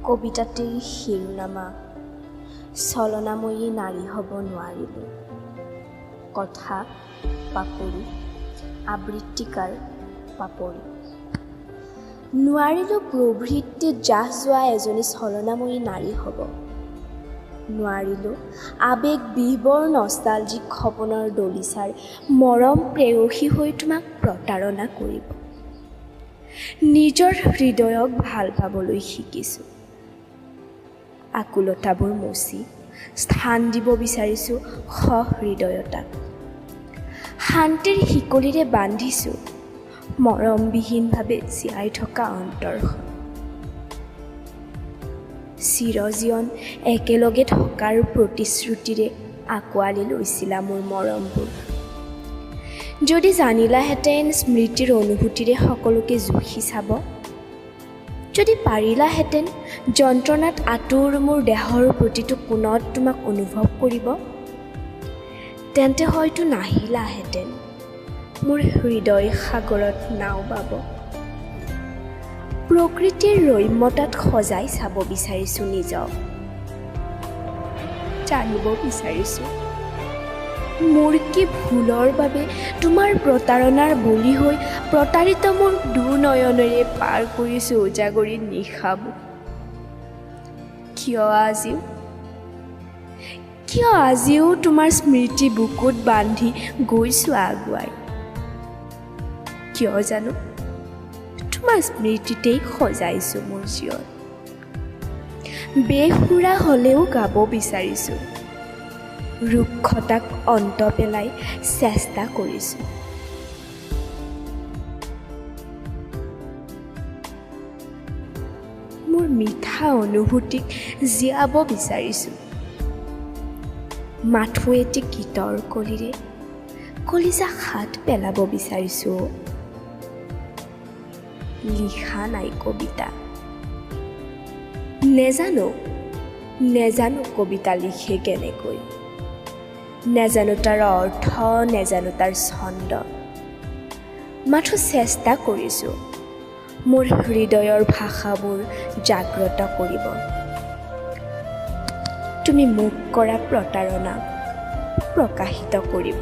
কবিতাটিৰ শিৰোনামা ছলনাময়ী নাৰী হ'ব নোৱাৰিলোঁ। কথা পাপৰি, আবৃত্তিকাৰ পাপৰি। নোৱাৰিলোঁ প্ৰবৃত্তিত জাহ যোৱা এজনী ছলনাময়ী নাৰী হ'ব। নোৱাৰিলোঁ আৱেগ বিহ্বল নষ্টালজিক সপোনৰ দলিচাৰ মৰম প্ৰেয়সী হৈ তোমাক প্ৰতাৰণা কৰিব। নিজৰ হৃদয়ক ভাল পাবলৈ শিকিছোঁ। আকুলতাবোৰ মচি স্থান দিব বিচাৰিছোঁ সহৃদয়তাক। শান্তিৰ শিকলিৰে বান্ধিছোঁ মৰমবিহীনভাৱে জীয়াই থকা অন্তৰখন। চিৰজীৱন একেলগে থকাৰ প্ৰতিশ্ৰুতিৰে আঁকোৱালি লৈছিলা মোৰ মৰমবোৰ। যদি জানিলাহেঁতেন স্মৃতিৰ অনুভূতিৰে সকলোকে জুখি চাব, যদি পাৰিলাহেঁতেন যন্ত্ৰণাত আঁতুৰ মোৰ দেহৰ প্ৰতিটো কোণত তোমাক অনুভৱ কৰিব, তেন্তে হয়তো নাহিলাহেঁতেন মোৰ হৃদয় সাগৰত নাও বাব। প্ৰকৃতিৰ ৰম্যতাত সজাই চাব বিচাৰিছোঁ নিজক, জানিব বিচাৰিছোঁ মোৰ কি ভুলৰ বাবে তোমাৰ প্ৰতাৰণাৰ বলি হৈ প্ৰতাৰিত মোৰ দুনয়নেৰে পাৰ কৰিছোঁ উজাগৰী নিশাবোৰ। কিয় আজিও তোমাৰ স্মৃতি বুকুত বান্ধি গৈছোঁ আগুৱাই? কিয় জানো তোমাৰ স্মৃতিতেই সজাইছোঁ মোৰ জীৱন। বেসুৰা হ'লেও গাব বিচাৰিছোঁ, ৰুক্ষতাক অন্ত পেলাই চেষ্টা কৰিছোঁ। মোৰ মিঠা অনুভূতিক জীয়াব বিচাৰিছোঁ। মাথো এটি গীতৰ কলিৰে কলিজা শাত পেলাব বিচাৰিছোঁ। লিখা নাই কবিতা, নেজানো, নেজানো কবিতা লিখে কেনেকৈ, নেজানো তাৰ অৰ্থ, নেজানো তাৰ ছন্দ। মাথো চেষ্টা কৰিছোঁ মোৰ হৃদয়ৰ ভাষাবোৰ জাগ্ৰত কৰিব, তুমি মোক কৰা প্ৰতাৰণাক প্ৰকাশিত কৰিব।